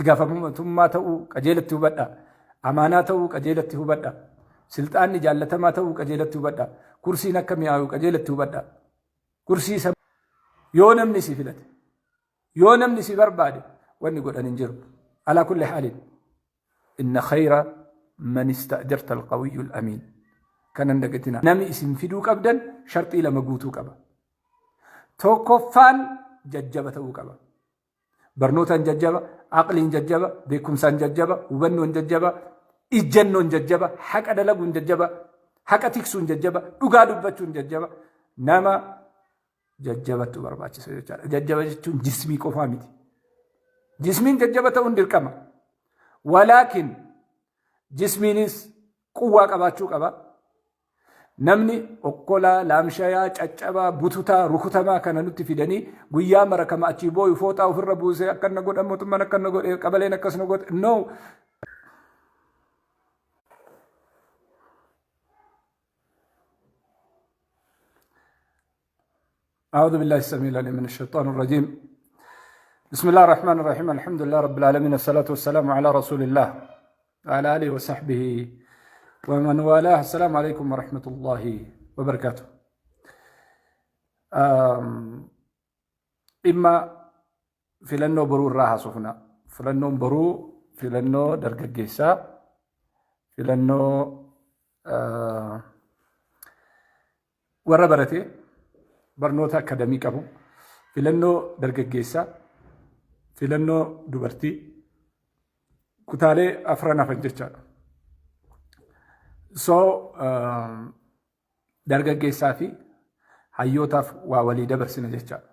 Gaafatamummaa ta'uu qajeelatti hubadha. Amaanaa ta'uu qajeelatti hubadha. Silxaanni jaallatamaa ta'uu qajeelatti hubadha. Kursiin akka mi'aayu qajeelatti hubadha. Kursii isa yoo namni si filate, yoo namni si barbaade, wanni godhan hin jiru. Alaa kulli haalin, inna khayra man ista'jarta alqawiyyu alamiin. Kanan dagatina. Nami isin fiduu qabdan sharxii lama guutuu qaba. Tokkoffaan jajjaba ta'uu qaba. Barnootaan jajjaba, aqliin jajjaba, beekumsaan jajjaba, hubannoon jajjaba, ijjannoon jajjaba, haqa dalaguun jajjaba, haqa tiksuun jajjaba, dhugaa dubbachuun jajjaba. Nama jajjabattu barbaachisa jechaadha. Jajjaba jechuun jismii qofaa miti. Jismiin jajjaba ta'uun dirqama. Walaakin jismiinis quwwaa qabaachuu qaba. Namni okkolaa, laamshayaa, caccabaa, bututaa, rukutamaa kana nutti fidanii guyyaa mara kama achii booyu fooxaa ofirra buusee akkan na godhan, mootummaan akkan na godhe, qabaleen akkas na godhe. No. أعوذ بالله السميع العليم من الشيطان الرجيم. بسم الله الرحمن الرحيم. الحمد لله رب العالمين، الصلاة والسلام على رسول الله وعلى آله وصحبه ومن والاه. السلام عليكم ورحمة الله وبركاته. Dhimma filannoo boruu irraa haasofna. Filannoon boruu filannoo dargaggeessaa, filannoo warra baratee barnoota akadamii qabu, filannoo dargaggeessaa, filannoo dubartii, kutaalee afran hafan jechaadha. So dargaggeessaa fi hayyootaaf waa walii dabarsina jechaadha.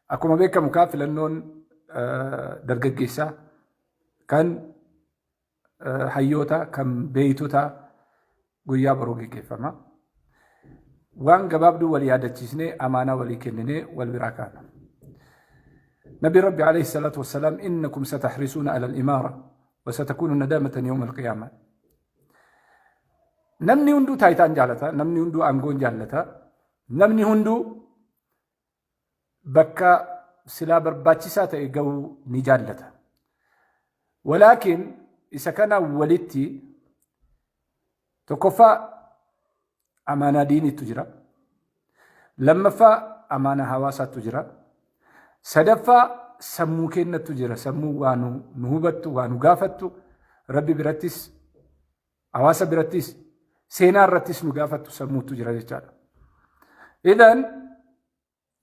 Akkuma beekamu kaa filannoon dargaggeessaa, kan hayyoota, kan beeytotaa guyyaa boruu geggeeffama. Waan gabaabduu wal yaadachiisnee, amaanaa walii kenninee wal biraa kaana. Nabi Rabbi alayhi salaatu wassalaam, "Innakum satahrisuuna ala al-imaara wa satakunu nadaamatan yawma al-qiyaama." Namni hunduu taayitaan jaalata, namni hunduu aangoon jaallata, namni hunduu bakka silaa barbaachisaa ta'e ga'uu ni jaallata. Walaakin isa kana walitti tokkoffaa amaanaa diiniitu jira. Lammaffaa amaanaa hawaasaatu jira. Sadaffaa sammuu kennattu jira. Sammuu waa nu hubattu, waa nu gaafattu, Rabbi birattis, hawaasa birattis, seenaa irrattis nu gaafattu sammuutu jira jechaadha. Idan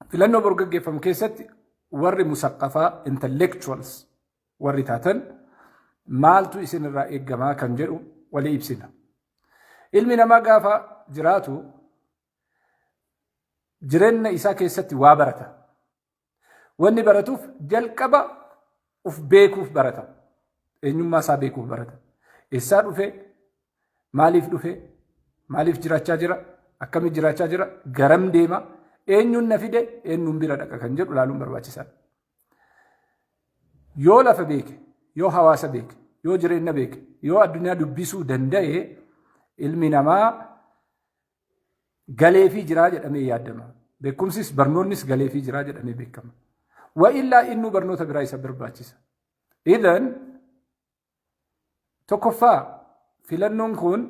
filannoo bor gaggeeffamu keessatti warri musaqqafaa, intellectuals warri taatan, maaltu isin irraa eeggamaa kan jedhu walii ibsina. Ilmi namaa gaafa jiraatu jireenya isaa keessatti waa barata. Wanni baratuuf jalqaba uf beekuuf barata. Eenyummaa isaa beekuuf barata. Eessaa dhufe? Maaliif dhufe? Maaliif jiraachaa jira? Akkamitti jiraachaa jira? Garam deema? Eenyuun na fide? Eenyuun bira dhaqa kan jedhu ilaaluun barbaachisaadha. Yoo lafa beeke, yoo hawaasa beeke, yoo jireenya beeke, yoo addunyaa dubbisuu danda'e, ilmi namaa galeefii jiraa jedhamee yaadama. Beekumsis barnoonnis galeefii jiraa jedhamee beekama. Wa illaa innuu barnoota biraa isa barbaachisa. Idan tokkoffaa filannoon kun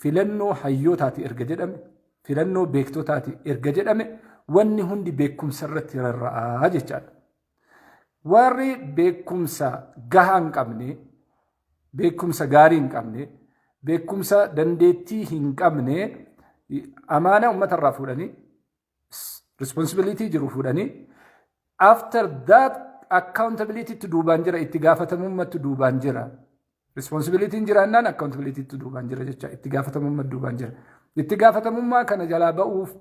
filannoo hayyootaati erga jedhame, filannoo beektotaati erga jedhame, wanni hundi beekumsa irratti rarra'aa jechaadha. Warri beekumsa gahaa hin qabne, beekumsa gaarii hin qabne, beekumsa dandeettii hin qabne, amaanaa uummata irraa fuudhanii, responsibility jiru fuudhanii, after that accountability duubaan jira, itti gaafatamummaatti duubaan jira. Responsibilityn jiraannaan accountability duubaan jira jecha, itti gaafatamummaa duubaan jira. Itti gaafatamummaa kana jalaa ba'uuf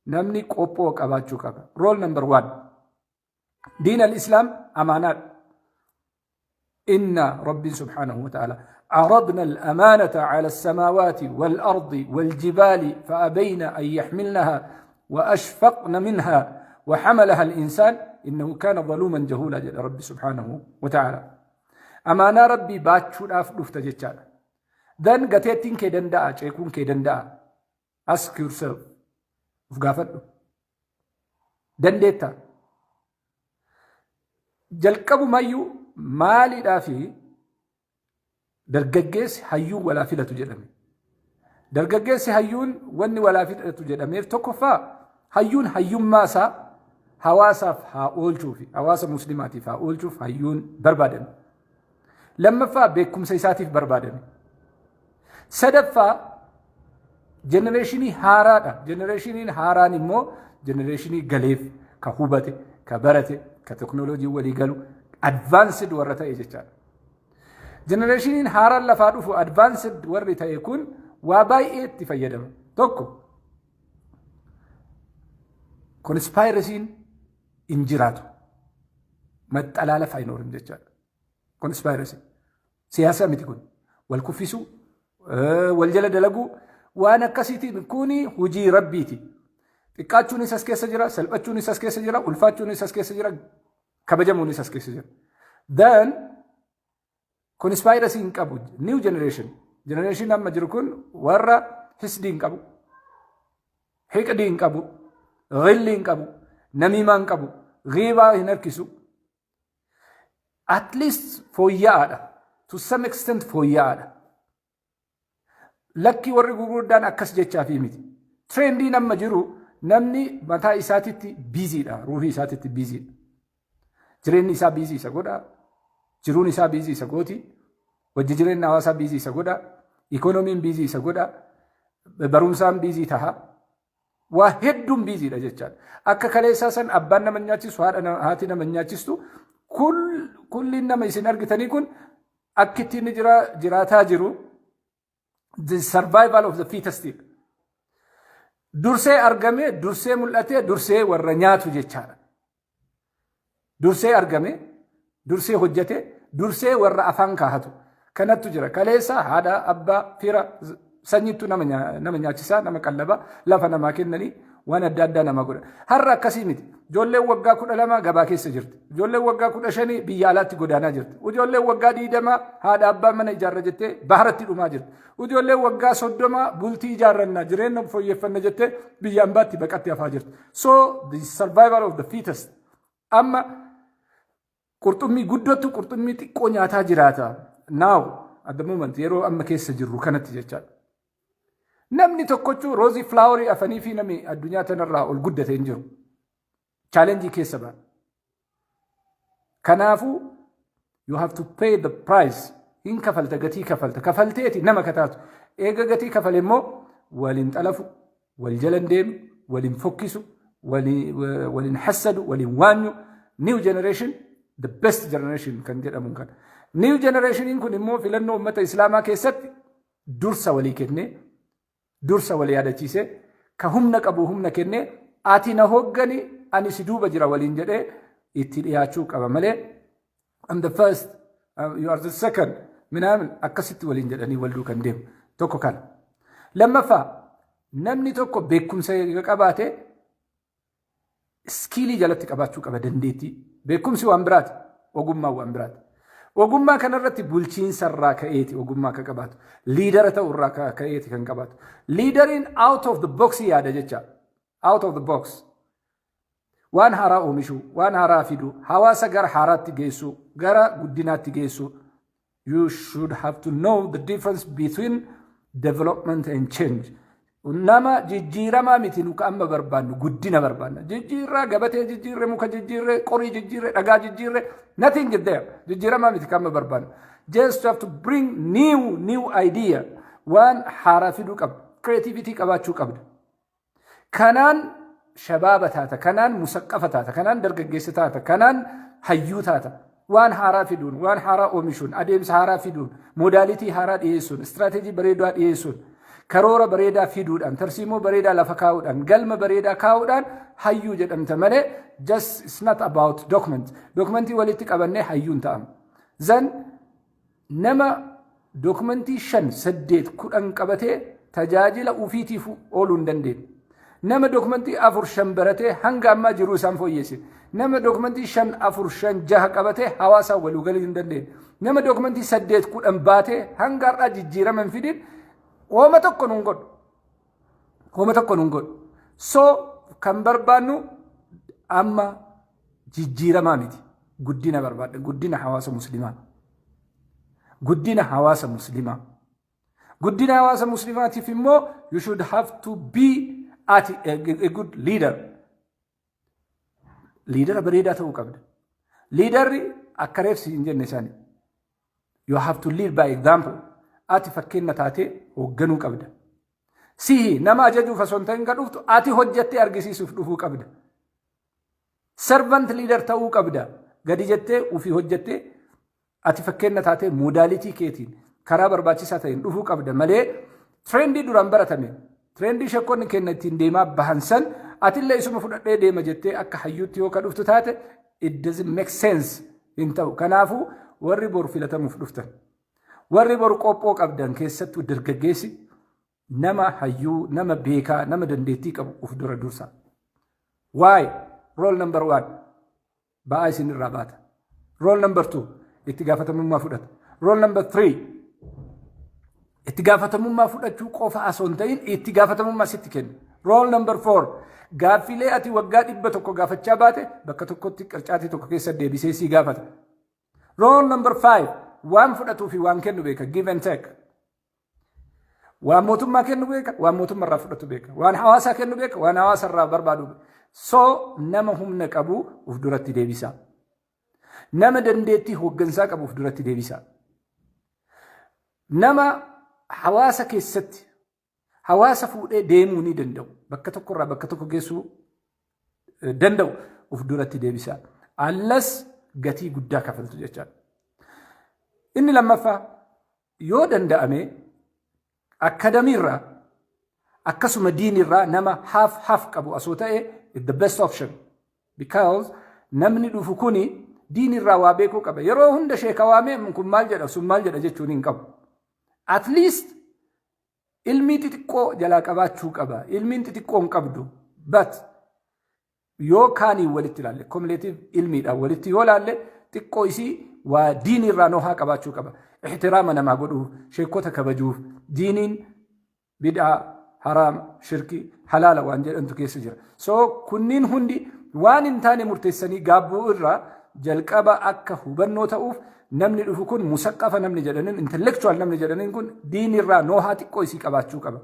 namni qophoo qabaachuu qaba. Role number one. Diin al-Islaam amaanaadha. إن ربي سبحانه وتعالى عرضنا الأمانة على السماوات والأرض والجبال فأبين أن يحملنها وأشفقن منها وحملها الإنسان إنه كان ظلوما جهولا جل ربي سبحانه وتعالى. Amaanaa Rabbii baachuudhaaf dhufta jechaadha. Dan gateettiin kee danda'a, ceekuun kee danda'a. Ask yourself. Uf gaafadhu. Dandeetta. Jalqabumayyuu maaliidhaa fi dargaggeessi hayyuu walaa filatu jedhame? Dargaggeessi hayyuun wanni walaa filatu jedhameef, tokkoffaa, hayyuun hayyummaa isaa hawaasaaf haa oolchuuf, hawaasa muslimaatiif haa oolchuuf hayyuun barbaadame. Lammaffaa, beekumsa isaatiif barbaadame. Sadaffaa, generationii haaraadha. Generationiin haaraan immoo generationii galeef, ka hubate, ka barate, ka teknooloojii walii galu, advanced warra ta'e jechaadha. Generationiin haaraan lafaa dhufu, advanced warri ta'e kun, waa baay'ee itti fayyadama. Tokko, conspiracyn hin jiraatu. Maxxalaa lafaa hin oolan jechaadha. Conspiracy. Siyaasa miti kun. Wal kuffisuu, wal jala dalaguu, waan akkasiitiin kuni hojii rabbiiti. Xiqqaachuunis as keessa jira, salphachuunis as keessa jira, ulfaachuunis as keessa jira, kabajamuunis as keessa jira. Then conspiracy hin qabu. New generation. Generation amma jiru kun warra hisdii hin qabu, hiqdii hin qabu, ghilli hin qabu, namiimaa hin qabu, ghiibaa hin harkisu. At least fooyya'aadha. To some extent fooyya'aadha. Lakki, warri gurguddaan akkas jechaafii miti. Trendiin amma jiru, namni mataa isaatitti busydha. Ruuhii isaatitti busydha. Jireenyi isaa busy isa godha. Jiruun isaa busy isa gooti. Hojii jireenya hawaasaa busy isa godha. Ikoonomiin busy isa godha. Barumsaan busy taha. Waa hedduun busydha jechaadha. Akka kaleessaa san abbaan nama nyaachisu, haati nama nyaachistu, kulliin nama isin argitanii kun akkitti inni jiraataa jiru the survival of the fittest. Dursee argame, dursee mul'atee, dursee warra nyaatu jechaadha. Dursee argame, dursee hojjete, dursee warra afaan kaahatu. Kanattu jira. Kaleessa haadha, abbaa, fira, sanyittu nama nyaachisaa, nama qallabaa, lafa namaa kennanii, waan adda addaa nama godha. Har'a akkasii miti. Ijoolleen waggaa 12 gabaa keessa jirti. Ijoolleen waggaa 15 biyya alaatti godaanaa jirti. Ijoolleen waggaa 20 haadha abbaa mana ijaarra jettee baharatti dhumaa jirti. Ijoolleen waggaa 30 bultii ijaarranna, jireenya fooyyeffanna jettee biyya ambaatti baqatti hafaa jirti. So the survival of the fittest. Amma qurxummii guddootu qurxummii xiqqoo nyaataa jiraata. Now, at the moment, yeroo amma keessa jirru kanatti jechaadha. Namni tokkochuu rosy flowerii afanii fi namni addunyaa tanarraa ol guddate hin jiru. Challengeii keessa ba'a. Kanaafuu you have to pay the price. Hin kafalta, gatii kafalta. Kafalteeti nama kataatu. Eega gatii kafale immoo waliin xalafu, wal jala hin deemu, waliin fokkisu, waliin hassadu, waliin waanyu. New generation, the best generation kan jedhamu kana. New generationiin kun immoo filannoo uummata islaamaa keessatti dursa walii kennee, dursa walii yaadachiisee, ka humna qabu humna kennee, ati na hooggani, ani si duuba jira waliin jedhee itti dhiyaachuu qaba malee, I'm the first, you are the second, minaamin akkasitti waliin jedhanii wal duukan deemu. Tokko kana. Lammaffaa, namni tokko beekumsa eega qabaate skillii jalatti qabaachuu qaba, dandeettii. Beekumsi waan biraati, ogummaan waan biraati. Ogummaa kanarratti bulchiinsa irraa ka'eeti ogummaa akka qabaatu. Leadera ta'u irraa ka'eeti kan qabaatu. Leaderiin out of the box yaada jecha. Out of the box. Waan haaraa oomishuu, waan haaraa fiduu, hawaasa gara haaraatti geessuu, gara guddinaatti geessuu. You should have to know the difference between development and change. Nama jijjiiramaa miti nu amma barbaannu, guddina barbaanna. Jijjiirraa gabatee jijjiirre, muka jijjiirre, qorii jijjiirre, dhagaa jijjiirre, nothing is there. Jijjiiramaa miti kan amma barbaannu. Just have to bring new idea. Waan haaraa fiduu qabda. Creativity qabaachuu qabda. Kanaan shabaaba taata, kanaan musaqqafa taata, kanaan dargaggeessa taata, kanaan hayyuu taata. Waan haaraa fiduun, waan haaraa oomishuun, adeemsa haaraa fiduun, modality haaraa dhiyeessuun, istirateejii bareedaa dhiyeessuun, karoora bareedaa fiduudhaan, tarsiimoo bareedaa lafa kaa'uudhaan, galma bareedaa kaa'uudhaan hayyuu jedhamta malee, just it's not about document. Documentii walitti qabannee hayyuun ta'amu. Zan nama documentii shan, saddeet, 10 qabatee tajaajila ufiitiif ooluu hin dandeenye. Nama documentii afur, shan baratee hanga ammaa jiruu isaan fooyyesse. Nama documentii shan, afur, shan, jaha qabatee hawaasaan walii galuu hin dandeenye. Nama documentii saddeet, 10 baatee hanga har'aa jijjiirama hin fidin, hooma tokko nuun godhu. Hooma tokko nuun godhu. So kan barbaannu amma jijjiiramaa miti. Guddina barbaadda. Guddina hawaasa Muslimaa. Guddina hawaasa Muslimaa. Guddina hawaasa Muslimaatiif immoo you should have to be at a good leader. Leadera bareedaa ta'uu qabda. Leaderri akka reefsi hin jenne isaani. You have to lead by example. Ati fakkeenya taatee hoogganuu qabda. Sihi nama ajajuuf osoo hin ta'in kan dhuftu, ati hojjettee argisiisuuf dhufuu qabda. Servant leader ta'uu qabda. Gadi jettee ofii hojjettee, ati fakkeenya taatee, modality keetiin karaa barbaachisaa ta'een dhufuu qabda malee, trendii duraan baratame, trendii sheekonni kenna ittiin deemaa bahan san atillee isuma fudhadhee deema jettee akka hayyuutti yoo ka dhuftu taate, it doesn't make sense, hin ta'u. Kanaafuu warri boru filatamuuf dhuftan, warri boru qophoo qabdan, keessattuu dargaggeessi, nama hayyuu, nama beekaa, nama dandeettii qabu uf dura dursa. Waa'ee role number one, ba'aa isin irraa baata. Role number two, itti gaafatamummaa fudhata. Role number three, itti gaafatamummaa fudhachuu qofa osoo hin ta'in itti gaafatamummaa sitti kenna. Role number four, gaaffilee ati waggaa 100 gaafachaa baate bakka tokkotti qircaatii tokko keessa deebisee sii gaafata. Role number five, waan fudhatuu fi waan kennu beeka, give and take. Waan mootummaa kennu beeka, waan mootummaa irraa fudhatu beeka. Waan hawaasaa kennu beeka, waan hawaasa irraa barbaadu beeka. So nama humna qabu uf duratti deebisa. Nama dandeettii hooggansaa qabu uf duratti deebisa. Nama hawaasa keessatti hawaasa fuudhee deemuu ni danda'u. Bakka tokkorraa bakka tokko geessuu danda'u uf duratti deebisa. Allas gatii guddaa kafaltu jechaadha. Inni lammaffaa, yoo danda'ame academyrraa akkasuma diinirraa nama half half qabu osoo ta'e the best option, because namni dhufu kuni diinirraa waa beekuu qaba. Yeroo hunda sheeka waamee kun maal jedha, sun maal jedha jechuun hin qabu. At least ilmii xixiqqoo jalaa qabaachuu qaba. Ilmiin xixiqqoo hin qabdu. But yoo kaaniin walitti ilaalle, cumulative ilmiidhaan walitti yoo ilaalle, xiqqoo isii waa diinirraa nohaa qabaachuu qaba. Ixtiraama namaa godhuuf, sheekota kabajuuf, diiniin bid'aa, haraama, shirkii, halaala waan jedhantu keessa jira. So kunniin hundi waan hin taane murteessanii gaabbuu irraa jalqaba akka hubannoo ta'uuf, namni dhufu kun musaqqafa namni jedhaniin, intellectual namni jedhaniin kun diinirraa noohaa xiqqoo isii qabaachuu qaba.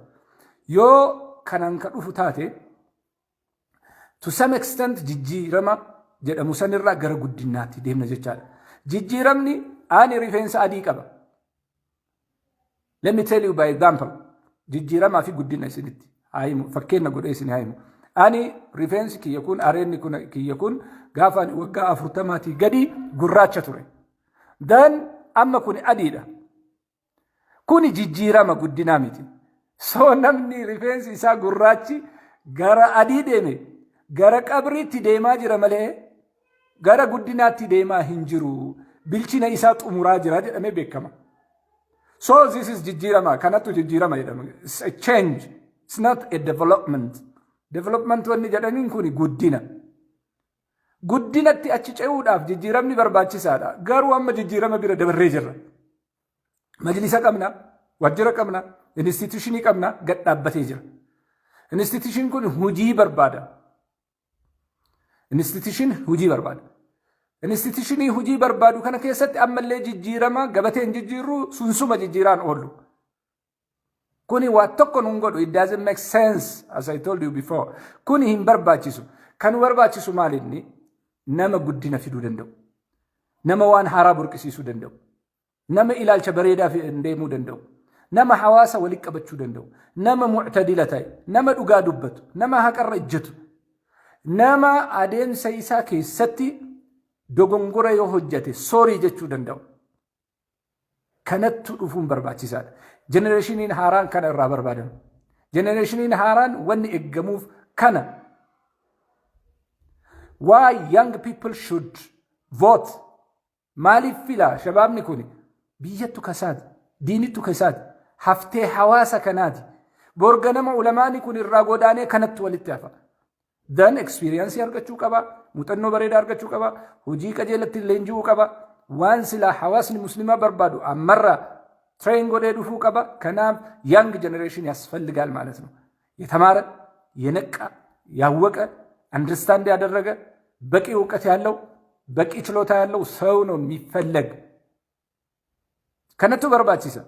Yoo kanaan ka dhufu taate, to some extent jijjiirama jedhamu sanirraa gara guddinaatti deemna jechaadha. Jijjiiramni, ani rifeensa adii qaba. Let me tell you by example. Jijjiiramaa fi guddina isinitti haa himu, fakkeenya godhee isin haa himu. Ani rifeensi kiyya kun, areenni kun kiyya kun, gaafa ani waggaa 40-tii gadi gurraacha ture. Then amma kun adiidha. Kuni jijjiirama, guddinaa miti. So namni rifeensi isaa gurraachi gara adii deeme gara qabriitti deemaa jira malee gara guddinaatti deemaa hin jiru. Bilchina isaa xumuraa jira jedhamee beekama. So this is jijjiirama. Kanattu jijjiirama jedhama. It's a change. It's not a development. Development wanni jedhaniin kuni guddina. Guddinatti achi ce'uudhaaf jijjiiramni barbaachisaadha. Garuu amma jijjiirama bira dabarree jirra. Majlisa qabna, wajjira qabna, institutionii qabna, gad dhaabbatee jira. Institution kun hujii barbaada. Institution hujii barbaada. Institutionii hujii barbaadu kana keessatti ammallee jijjiirama gabateen jijjiirru sunsuma jijjiiraan oollu. Kuni waa tokko nun godhu. It doesn't make sense, as I told you before. Kuni hin barbaachisu. Kan barbaachisu maal inni? Nama guddina fiduu danda'u. Nama waan haaraa burqisiisuu danda'u. Nama ilaalcha bareedaa deemuu danda'u. Nama hawaasa walitti qabachuu danda'u. Nama muctadila ta'e. Nama dhugaa dubbatu. Nama haqarra ejjetu. Nama adeemsa isaa keessatti dogongora yoo hojjate sorry jechuu danda'u. Kanattu dhufuun barbaachisaadha. Generationiin haaraan kana irraa barbaadamu. Generationiin haaraan wanni eeggamuuf kana. Why young people should vote? Maaliif filaa shabaabni kun? Biyyattu kasaati. Diinittu kasaati. Haftee hawaasa kanaati. Borga nama ulamaani kun irraa godaanee kanatti walitti hafa. Then experience argachuu qaba. Muuxannoo bareedaa argachuu qaba. Hojii qajeelatti leenji'uu qaba. Waan silaa hawaasni Muslimaa barbaadu ammarraa train godhee dhufuu qaba. Kanaaf young generation ያስፈልጋል ማለት ነው። የተማረ፣ የነቃ፣ ያወቀ፣ understand ያደረገ፣ በቂ እውቀት ያለው በቂ ችሎታ ያለው ሰው ነው የሚፈለግ። Kanatu barbaachisa.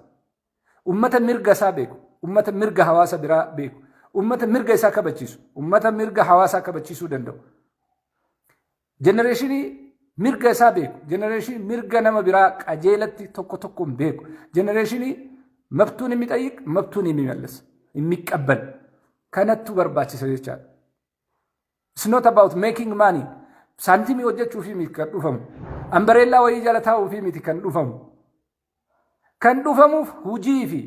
Ummata mirga isaa beeku, ummata mirga hawaasa biraa beeku, ummata mirga isaa kabachiisu, ummata mirga hawaasaa kabachiisuu danda'u. Generation mirga isaa beeku, generation mirga nama biraa qajeelatti tokko tokkoon beeku, generation መብቱን የሚጠይቅ፣ መብቱን የሚመልስ፣ የሚቀበል kanattu barbaachisa jechaadha. It's not about making money. Saantimii hojjechuufii miti kan dhufamu. Umbrella wayii jala taa'uufii miti kan dhufamu. Kan dhufamuuf hujii fi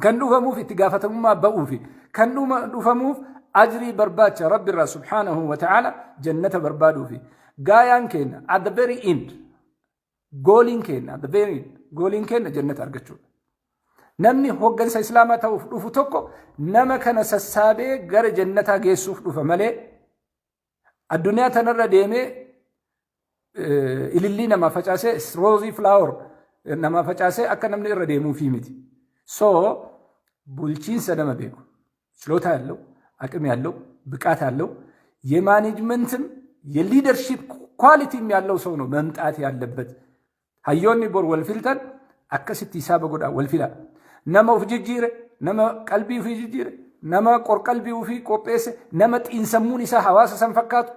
kan dhufamuuf itti gaafatamummaa ba'uufi kan dhufamuuf ajrii barbaacha Rabbi irraa subhaanahu wa ta'ala jannata barbaaduufi. Gaayaan keenya at the very end, goaliin keenya at the very end, goaliin keenya jannata argachuudha. Namni hoggansa Islaamaa ta'uuf dhufu tokko nama kana sassaabee gara jannataa geessuuf dhufa malee addunyaa tanarra deemee ilillii namaa facaasee, rosy flower namaa facaasee akka namni irra deemuufii miti. So bulchiinsa nama beeku፣ ችሎታ ያለው፣ አቅም ያለው፣ ብቃት ያለው፣ የ management ም የ leadership quality ም ያለው ሰው ነው መምጣት ያለበት። Hayyoonni bor wal filtan akkasitti hisaaba godhaa wal filaa. Nama uf jijjiire, nama qalbii ufii jijjiire, nama qorqalbii ufii qopheesse, nama xiinsammuun isaa hawaasa san fakkaatu,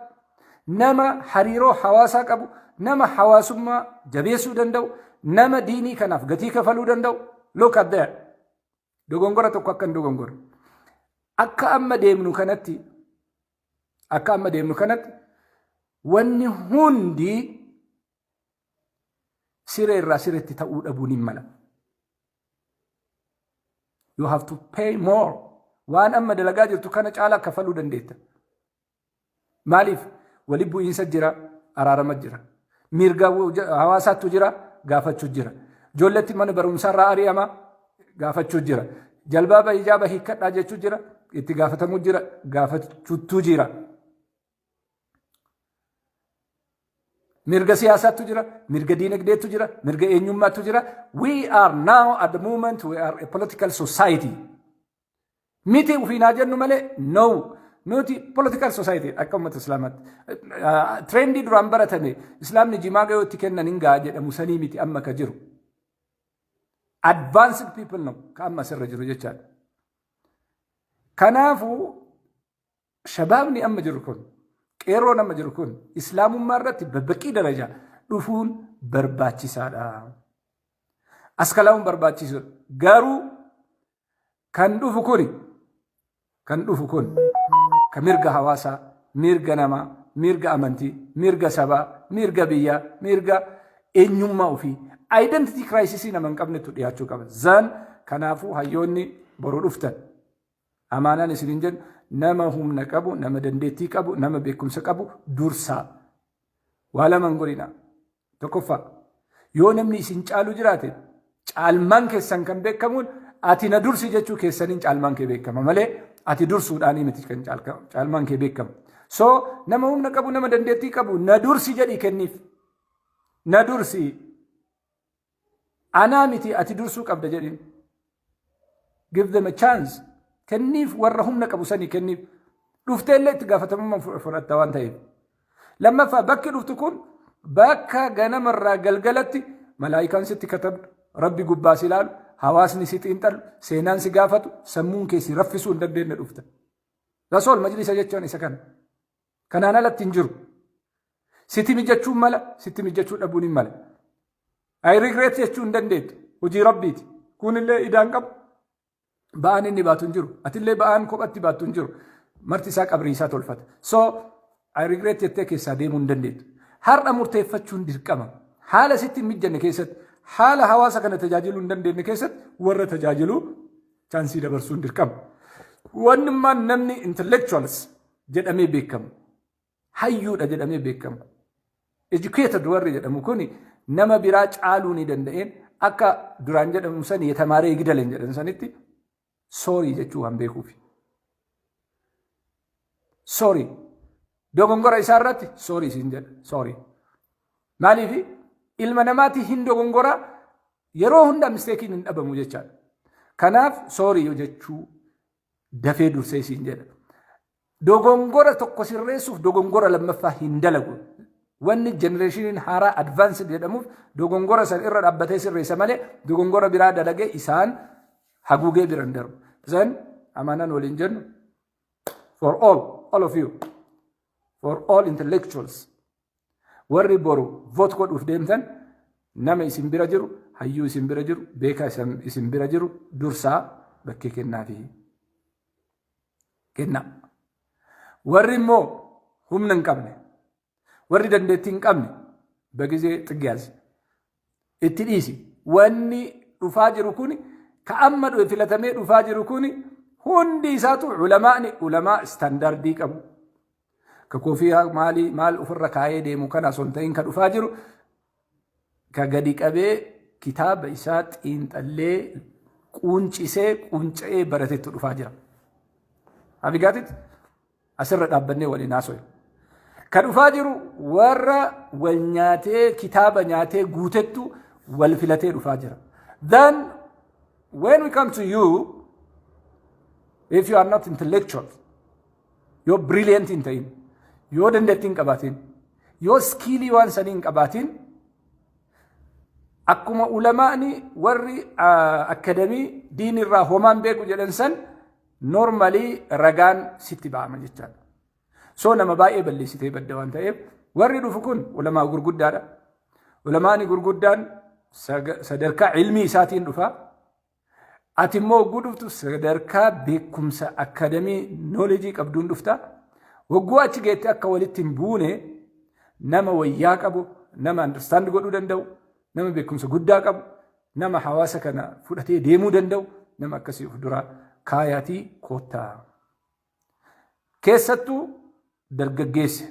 nama hariiroo hawaasaa qabu, nama hawaasummaa jabeessuu danda'u, nama diinii kanaaf gatii kafaluu danda'u. Look at there. Dogongora tokko akka hin dogongore. Akka amma deemnu kanatti wanni hundi siree irraa sireetti ta'uu dhabuun hin mala. You have to pay more. Waan amma dalagaa jirtu kana caalaa kafaluu dandeetta. Maaliif? Wali bu'iinsa jira, araarama jira. Mirga hawaasaattu jira, gaafachuu jira. Ijoolletti mana barumsaarraa ari'ama, gaafachuu jira. Jalbaaba hijaaba hiikkadhaa jechuu jira, itti gaafatamuu jira, gaafachuutu jira. Mirga siyaasaattu jira, mirga diinagdeetu jira, mirga eenyummaatu jira. We are now at the moment we are a political society. Miti ofiin haa jennu malee, no. Nuti political society akka uummata Islaamaatti. Trendii duraan baratame Islaamni jimaa gayootti kennan hin ga'a jedhamu sanii miti amma ka jiru. Advanced people no ka amma asirra jiru jechaadha. Kanaafuu shabaabni amma jiru kun, qeerroon amma jiru kun, Islaamummaa irratti በበቂ ደረጃ dhufuun barbaachisaadha. Askalaa'uun barbaachisuudha. Garuu kan dhufu kun ka mirga hawaasaa, mirga namaa, mirga amantii, mirga sabaa, mirga biyyaa, mirga eenyummaa ofii, identity crisis nama hin qabnetu dhiyaachuu qaba. Zan kanaafuu hayyoonni boru dhuftan amaanaan isiniin jennu nama humna qabu, nama dandeettii qabu, nama beekumsa qabu dursaa. Waa lama hin godhina. Tokkoffaa, yoo namni isin caalu jiraate, caalmaan keessan kan beekamuun ati na dursi jechuu keessaniin caalmaan kee beekama malee ati dursuudhaanii miti kan caalmaan kee beekamu. So nama humna qabu, nama dandeettii qabu na dursi jedhii kenniif. Na dursi. Anaa miti, ati dursuu qabda jedhiin. Give them a chance. Kenniif, warra humna qabu sanii kenniif. Dhuftee illee itti gaafatamummaa fudhatta waan ta'eef. Lammaffaa, bakki dhuftu kun bakka ganamarraa galgalatti malaayikaan sitti katabdu, Rabbi gubbaa si ilaalu, hawaasni si xiinxalu, seenaan si gaafatu, sammuun kee si raffisuu hin dandeenye dhufta. Rasool majlisa jechuun isa kana. Kanaan alatti hin jiru. Sitti mijachuun mala, sitti mijachuu dhabuun hin mala. I regret jechuu hin dandeettu. Hojii Rabbiiti. Kunillee idaan qabu. Ba'aan inni baatu hin jiru. Atillee ba'aan kophatti baattu hin jiru. Marti isaa qabrii isaa tolfata. So I regret jettee keessaa deemuu hin dandeettu. Har'a murteeffachuun dirqama. Haala sitti hin mijanne keessatti, haala hawaasa kana tajaajiluu hin dandeenye keessatti warra tajaajiluu chance dabarsuun dirqama. Wannummaan namni intellectuals jedhamee beekamu, hayyuudha jedhamee beekamu, educated warri jedhamu kuni nama biraa caaluu ni danda'een akka duraan jedhamu sani የተማረ ይግደለኝ jedhan sanitti sorry jechuu waan beekuufi. Sorry. Dogongora isaa irratti sorry siin jedha. Sorry. Maaliifi? Ilma namaati, hin dogongora, yeroo hunda mistakeiin hin dhabamu jechaadha. Kanaaf sorry jechuu dafee dursee siin jedha. Dogongora tokko sirreessuuf dogongora lammaffaa hin dalagu. Wanni generationiin haaraa advanced jedhamuuf dogongora san irra dhaabbatee sirreessa malee dogongora biraa dalagee isaan haguugee bira hin darbu. Zan amaanaan waliin jennu, for all of you, for all intellectuals, warri boru vote godhuuf deemtan, nama isin bira jiru, hayyuu isin bira jiru, beekaa isin bira jiru dursaa bakkee kennaafi kennaa. Warri immoo humna hin qabne, warri dandeettii hin qabne, በጊዜ ጥግ ያዝ, itti dhiisi. Wanni dhufaa jiru kun, ka amma filatamee dhufaa jiru kun, hundi isaatu ulamaani ulamaa standardii qabu. Ka koofii maalii maal ofirra kaayee deemu kana osoo hin ta'in, ka dhufaa jiru ka gadi qabee kitaaba isaa xiinxallee, quuncisee quunca'ee baratetti dhufaa jira. Abigaatitti asirra dhaabbannee waliin haasofne. Ka dhufaa jiru warra wal nyaatee, kitaaba nyaatee guutettu wal filatee dhufaa jira. Then when we come to you, if you are not intellectual, yoo brilliant hin ta'in, yoo dandeettii hin qabaatin, yoo skillii waan sanii hin qabaatin, akkuma ulamaani warri akadamii diin irraa homaan beeku jedhan san, normally ragaan sitti ba'ama jechaadha. So nama baay'ee balleessitee badda waan ta'eef, warri dhufu kun ulamaa gurguddaadha. Ulamaani gurguddaan sadarkaa ilmii isaatiin dhufa. Ati immoo hogguu dhuftu sadarkaa beekumsa akadamii knowledgeii qabduun dhufta. Hogguu achi geette akka walitti hin buune, nama wayyaa qabu, nama understand godhuu danda'u, nama beekumsa guddaa qabu, nama hawaasa kana fudhatee deemuu danda'u, nama akkasii of dura kaayaatii koottaa. Keessattuu dargaggeessa.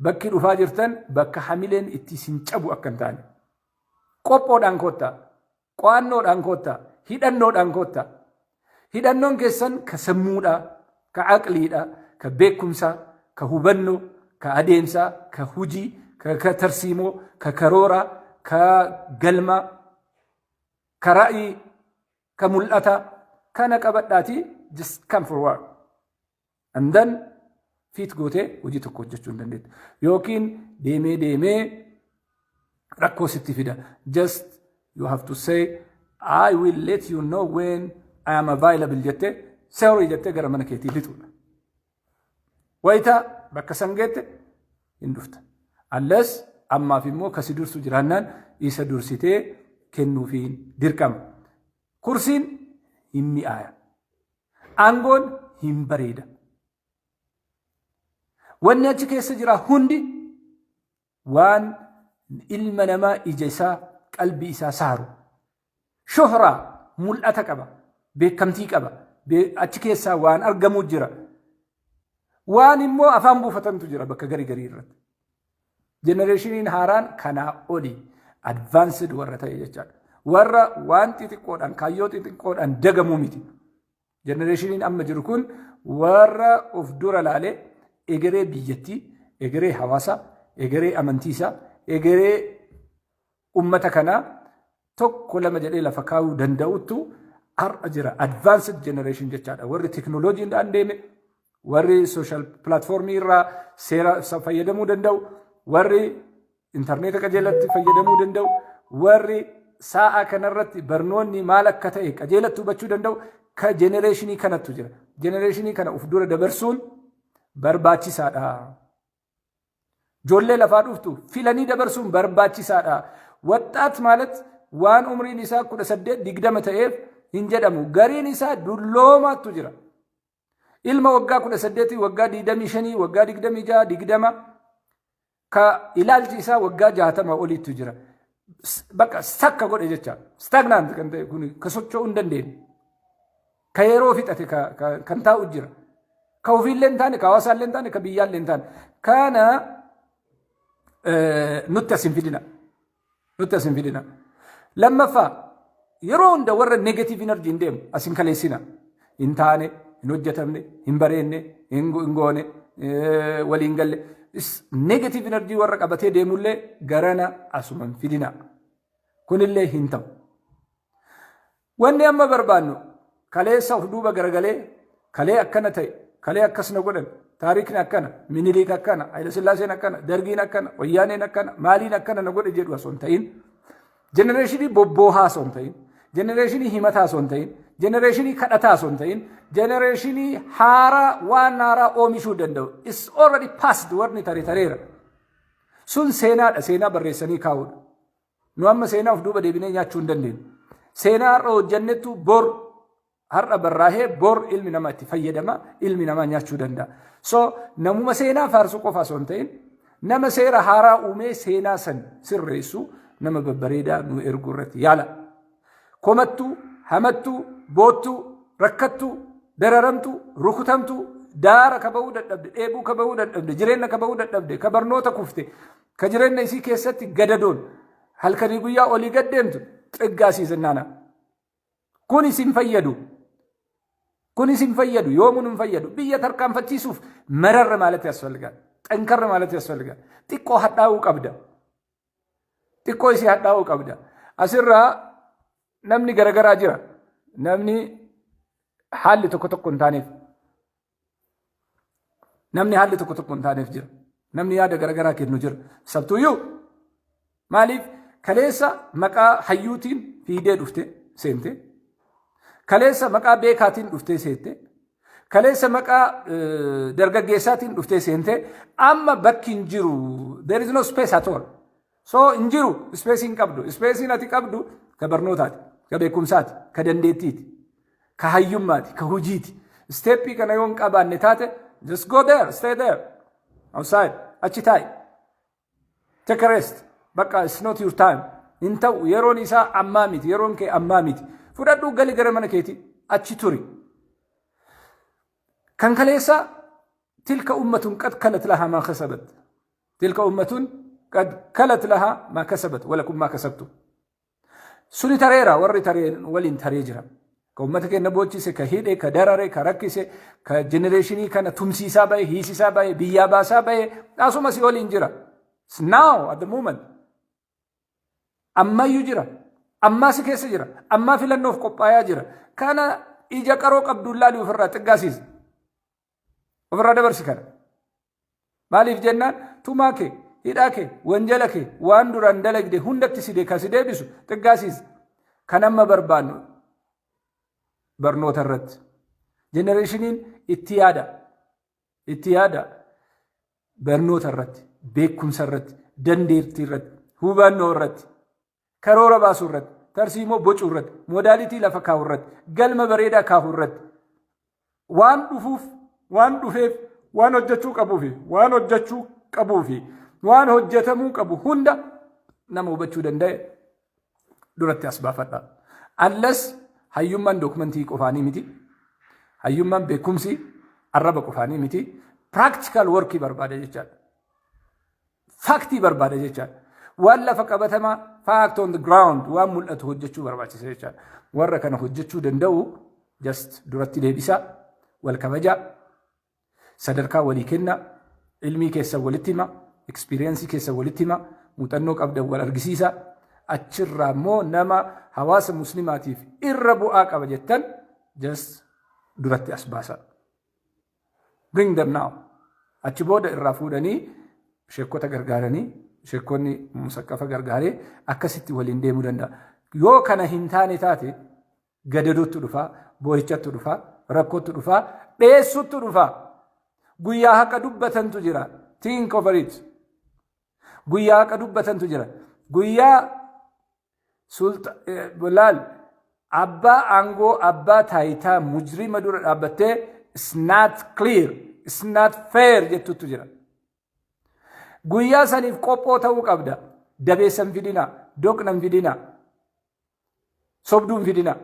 Bakki dhufaa jirtan bakka hamileen itti isin cabu akka hin taane. Qophoodhaan koottaa, qo'annoodhaan koottaa, hidhannoodhaan koottaa. Hidhannoon keessan ka sammuudhaa, ka aqliidhaa, ka beekumsaa, ka hubannoo, ka adeemsaa, ka hujii, ka tarsiimoo, ka karooraa, ka galmaa, ka ra'ii, ka mul'ataa kana qabadhaatii just come forward. And then fiit gootee hojii tokko hojjechuu hin dandeettu. Yookiin deemee deemee rakkoo sitti fida. Just you have to say, "I will let you know when I am available" jettee, sorry jettee gara mana keetii lixuudha. Wayita bakka san geette hin dhufta. Unless ammaaf immoo kasi dursu jiraannaan isa dursitee kennuufiin dirqama. Kursiin hin mi'aaya. Aangoon hin bareeda. Wanni achi keessa jira hundi waan ilma namaa ija isaa, qalbii isaa saaru. Shohraa mul'ata qaba. Beekamtii qaba. Achi keessaa waan argamuu jira. Waan immoo afaan buufatantu jira bakka garii garii irratti. Generationiin haaraan kanaa oli advanced warra ta'e jechaadha. Warra waan xixiqqoodhaan, kaayyoo xixiqqoodhaan dagamuu miti. Generationiin amma jiru kun warra of dura laalee egeree biyyattii, egeree hawaasaa, egeree amantiisaa, egeree ummata kanaa tokko lama jedhee lafa kaa'uu danda'uttu har'a jira. Advanced generation jechaadha. Warri teknooloojiidhaan deeme, warri social platformii irraa seera fayyadamuu danda'u, warri intarneeta qajeelatti fayyadamuu danda'u, warri sa'a kanarratti barnoonni maal akka ta'e qajeelatti hubachuu danda'u, ka generationii kanattu jira. Generationii kana uf dura dabarsuun barbaachisaadha. Ijoollee lafaa dhuftu filanii dabarsuun barbaachisaadha. ወጣት ማለት waan umriin isaa 18 20 ta'eef hin jedhamu. Gariin isaa dulloomaattu jira. Ilma waggaa 18, waggaa 25, waggaa 26, 20 ka ilaalchi isaa waggaa 60 oliittu jira. Bakka sakka godhe jecha, stagnant kan ta'e kun, ka socho'uu hin dandeenye. Ka yeroo fixate kan taa'u jira. Ka ofiillee hin taane, ka hawaasaallee hin taane, ka biyyaallee hin taane. Kana nutti as hin fidina. Nutti as hin fidina. Lammaffaa, yeroo hunda warra negative energy hin deemu as hin kaleessina. Hin taane, hin hojjetamne, hin bareenne, hin goone, waliin galle. Negative energy warra qabatee deemullee garana asuma hin fidina. Kunillee hin ta'u. Wanni amma barbaannu kaleessa of duuba garagalee, kalee akkana ta'e, kalee akkas na godhan, Taariikni akkana, Miniliik akkana, Hayilasillaaseen akkana, Dargiin akkana, Wayyaaneen akkana, maaliin akkana na godhe jedhu osoo hin ta'in, generationii bobboohaa osoo hin ta'in, generationii himataa osoo hin ta'in, generationii kadhataa osoo hin ta'in, generationii haaraa waan haaraa oomishuu danda'u. It's already passed, warni tare tareera. Sun seenaadha, seenaa barreessanii kaa'uudha. Nu amma seenaa of duuba deebinee nyaachuu hin dandeenyu. Seenaa har'a hojjannettu bor har'a barraahee bor ilmi namaa itti fayyadama, ilmi namaa nyaachuu danda'a. So namuma seenaa faarsuu qofa osoo hin ta'in, nama seera haaraa uumee seenaa san sirreessu, nama babbareedaa nu erguu irratti yaala. Komattuu, hamattuu, boottuu, rakkattuu, dararamtuu, rukutamtuu, daara ka bahuu dadhabde, dheebuu ka bahuu dadhabde, jireenya ka bahuu dadhabde, ka barnoota kufte, ka jireenya isii keessatti gadadoon halkanii guyyaa olii gad deemtu xiggaasiisinnaana. Kun isin fayyadu. Kun isin fayyadu. Yoomuu nun fayyadu. Biyya tarkaanfachiisuuf መረር ማለት ያስፈልጋል። ጠንከር ማለት ያስፈልጋል። Xiqqoo hadhaa'uu qabda. Xiqqoo isii hadhaa'uu qabda. Asirraa namni garagaraa jira. Namni haalli tokko tokko hin taaneef. Namni haalli tokko tokko hin taaneef jira. Namni yaada garagaraa kennu jira. Sabtuyyuu maaliif kaleessa maqaa hayyuutiin fiidee dhufte seente? Kaleessa maqaa beekaatiin dhuftee seente. Kaleessa maqaa dargaggeessaatiin dhuftee seente. Amma bakki hin jiru. There is no space at all. So hin jiru, space hin qabdu. Spaceiin ati qabdu ka barnootaati, ka beekumsaati, ka dandeettiiti, ka hayyummaati, ka hujiiti. Stepii kana yoo hin qabaanne taate, just go there, stay there. Outside, achi taa'i. Take a rest. Bakka it's not your time. Hin ta'u, yeroon isaa ammaa miti, yeroon kee ammaa miti. Fudhadhuu gali gara mana keetii, achi turi. Kan kaleessa تلك أمة قد خلت لها ما كسبت. تلك أمة قد خلت لها ما كسبت ولكم ما كسبتم. Suni tareera, warri taree waliin taree jira. Ka uummata keenya boochise, ka hidhe, ka darare, ka rakkise, ka generationii kana tumsiisaa bahe, hiisisaa bahe, biyyaa baasaa bahe, asuma si waliin jira. It's now at the moment. Ammayyuu jira. Ammaa si keessa jira. Ammaa filannoof qophaayaa jira. Kana ija qaroo qabduun laalii ofirraa xiggaasiisa. Ofirraa dabarsi kana. Maaliif jennaan, tumaa kee, hidhaa kee, wanjala kee, waan duraan dalagde hundatti si ka si deebisu xiggaasiisa. Kan amma barbaannu barnoota irratti. Generationiin itti yaada. Itti yaada. Barnoota irratti, beekumsa irratti, dandeettii irratti, hubannoo irratti, karoora baasuu irratti, tarsiimoo bocuu irratti, modality lafa kaa'uu irratti, galma bareedaa kaa'uu irratti, waan dhufuuf, waan dhufeef, waan hojjechuu qabuu fi waan hojjechuu qabuu fi waan hojjetamuu qabu hunda nama hubachuu danda'e duratti as baafadha. Allas hayyummaan documentii qofaanii miti. Hayyummaan beekumsi arraba qofaanii miti. Practical workii barbaada jechaadha. Factii barbaada jechaadha. Waan lafa qabatamaa, fact on the ground, waan mul'atu hojjechuu barbaachisa jechaadha. Warra kana hojjechuu danda'u just duratti deebisaa, wal kabajaa, sadarkaa walii kennaa, ilmii keessan walitti hima, experienceii keessan walitti hima, muuxannoo qabdan wal argisiisa. Achirraa immoo nama hawaasa muslimaatiif irra bu'aa qaba jettan just duratti as baasa. Bring them now. Achi booda irraa fuudhanii sheekota gargaaranii, sheekonni musaqqafa gargaaree akkasitti waliin deemuu danda'a. Yoo kana hin taane taate, gadadootti dhufaa, boo'ichatti dhufaa, rakkootti dhufaa, dheessuttu dhufaa. Guyyaa haqa dubbatantu jira. Think over it. Guyyaa haqa dubbatantu jira. Guyyaa laal, abbaa aangoo, abbaa taayitaa mujrima dura dhaabbattee "It's not clear, it's not fair" jettutu jira. Guyyaa saniif qophoo ta'uu qabda. Dabeessan fidina, doqnan fidina, sobduun fidina,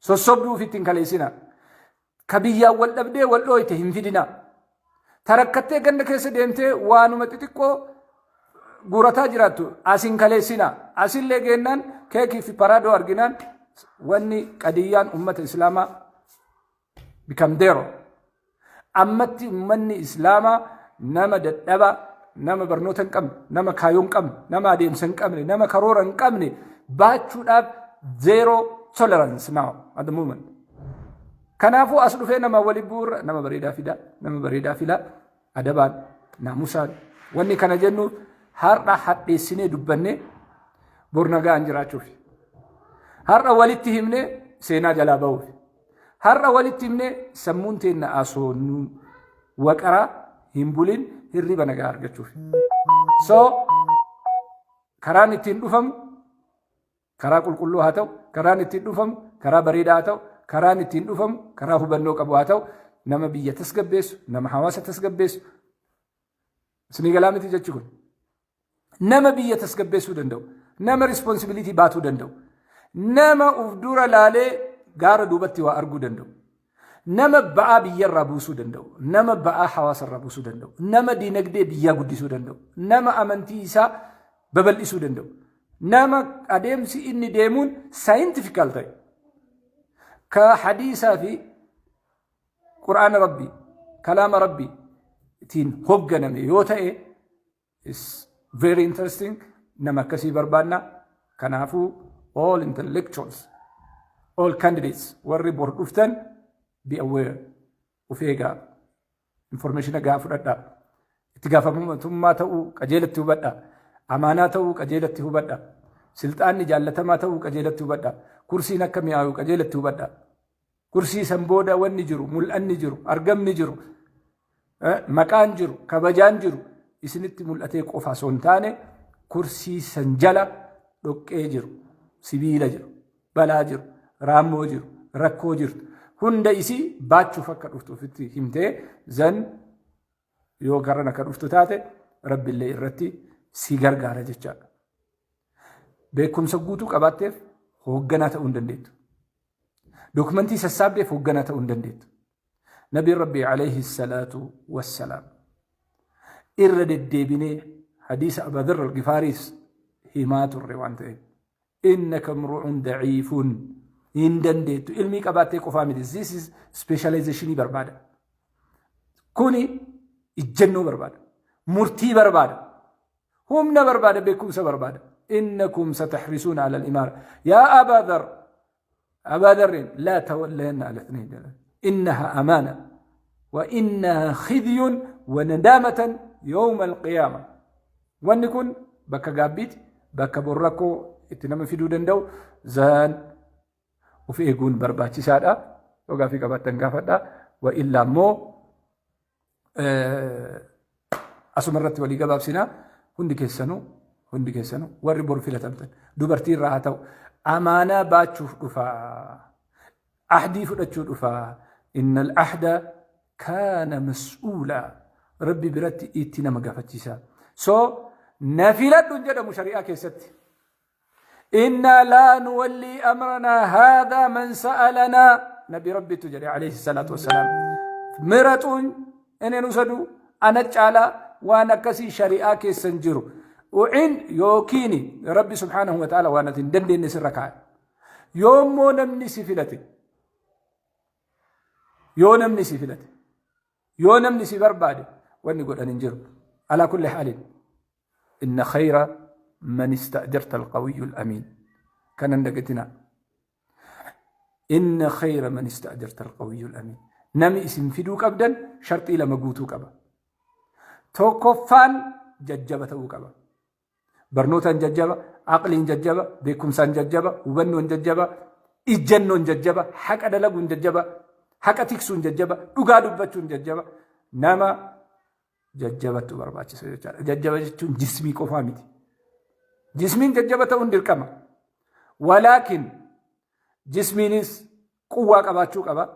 sossobduu ofitti hin kaleessina. Ka biyyaan wal dhabdee wal dhooyte hin fidina. Tarakkattee ganda keessa deemtee waanuma xixiqqoo guurataa jiraattu asin kaleessina. Asillee geennaan keekii fi paraadoo arginaan wanni qadiyyaan ummata islaamaa become zero. Ammatti ummanni islaamaa nama dadhabaa, nama barnoota hin qabne, nama kaayoo hin qabne, nama adeemsa hin qabne, nama karoora hin qabne baachuudhaaf zero tolerance now at the moment. Kanaafuu as dhufee nama wali bu'uurra nama bareedaa fidaa, nama bareedaa filaa, adabaan, naamusaan. Wanni kana jennu har'a hadheessinee dubbannee bor nagaan jiraachuuf. Har'a walitti himnee seenaa jalaa bahuuf. Har'a walitti himnee sammuun teenna asoo waqaraa hin bulin hirriba nagaa argachuuf. So karaan ittiin dhufamu karaa qulqulluu haa ta'u, karaan ittiin dhufamu karaa bareedaa haa ta'u, karaan ittiin dhufamu karaa hubannoo qabu haa ta'u, nama biyya tasgabbeessu, nama hawaasa tasgabbeessu. Isinii galaa miti jechi kun? Nama biyya tasgabbeessuu danda'u, nama responsibility baatuu danda'u, nama uf dura laalee gaara duubatti waa arguu danda'u, nama ba'aa biyyarraa buusuu danda'u, nama ba'aa hawaasarraa buusuu danda'u, nama diinagdee biyyaa guddisuu danda'u, nama amantii isaa babal'isuu danda'u, nama adeemsi inni deemuun scientifical ta'e, ka hadiisaa fi qur'aana Rabbii, kalaama Rabbii ittiin hoogganame yoo ta'e is very interesting. Nama akkasii barbaanna. Kanaafuu all intellectuals, all candidates, warri bor dhuftan, be aware, of eegaa, information gaa fudhadhaa, itti gaafatamummaa ta'uu qajeelatti hubadhaa, amaanaa ta'uu qajeelatti hubadhaa, silxaanni jaallatamaa ta'uu qajeelatti hubadhaa, kursiin akka mi'aayu qajeelatti hubadhaa. Kursii san booda wanni jiru, mul'anni jiru, argamni jiru, maqaan jiru, kabajaan jiru isinitti mul'atee qofa osoo hin taane, kursii san jala dhoqqee jiru, sibiila jiru, balaa jiru, raammoo jiru, rakkoo jirtu hunda isii baachuuf akka dhuftu ofitti himtee, zan yoo garan akka dhuftu taate Rabbiillee irratti si gargaara jechaadha. Beekumsa guutuu qabaatteef hoogganaa ta'uu hin dandeettu. Dokumentii sassaabdeef hoogganaa ta'uu hin dandeettu. Nabiin Rabbii alayhi salaatu wassalaam irra deddeebinee hadiisa Abaa Al-Gifaariis himaa turre waan ta'eef. Innaka mru'un daciifun, hin dandeettu. Ilmii qabaattee qofaa miti. This is specializationii barbaada. Kuni ijjennoo barbaada. Murtii barbaada. Humna barbaada, beekumsa barbaada. Innakum satahrisuuna ala al-imaara. Yaa Abaa Dhar, Abaa Dharrin laa tawallayanna ala ithnayn. Innaha amaana. Wa innaha khizyun wa nadaamatan yawma al-qiyaama. Wanni kun bakka gaabbiiti, bakka borrakkoo itti nama fiduu danda'u, zaan of eeguun barbaachisaadha. Yoo gaaffii qabaattan gaafadha. Wa illaa immoo asuma irratti walii gabaabsinaa. Hundi keessanuu warri boru filatamtan, dubartii irraa haa ta'u, amaanaa baachuuf dhufaa, ahdii fudhachuu dhufaa. Inna al-ahda kaana mas'uulaa, Rabbi biratti itti nama gaafachiisa. So na filadhu hin jedhamu shari'aa keessatti. Inna laa nuwallii amranaa haadhaa man sa'alanaa, nabi Rabbitu jedhe alayhi salaatu wassalaam. Miraxuun inni nu sadu ana caalaa waan akkasii shari'aa keessan jiru. Ucin yookiin Rabbi subhaanahu wa ta'ala waan ati hin dandeenye sirra kaa'e. Yoommoo namni si filate, yoo namni si filate, yoo namni si barbaade, wanni godhan hin jiru. Alaa kulli haalin, inna khayra man ista'jarta alqawiyyu alamiin. Kanan dagatinaa. Inna khayra man ista'jarta alqawiyyu alamiin. Nami isin fiduu qabdan sharxii lama guutuu qaba. Tokkoffaan jajjaba ta'uu qaba. Barnootaan jajjaba, aqliin jajjaba, beekumsaan jajjaba, hubannoon jajjaba, ijjannoon jajjaba, haqa dalaguun jajjaba, haqa tiksuun jajjaba, dhugaa dubbachuun jajjaba. Nama jajjabattu barbaachisa jechaadha. Jajjaba jechuun jismii qofaa miti. Jismiin jajjaba ta'uun dirqama. Walaakin jismiinis quwwaa qabaachuu qaba.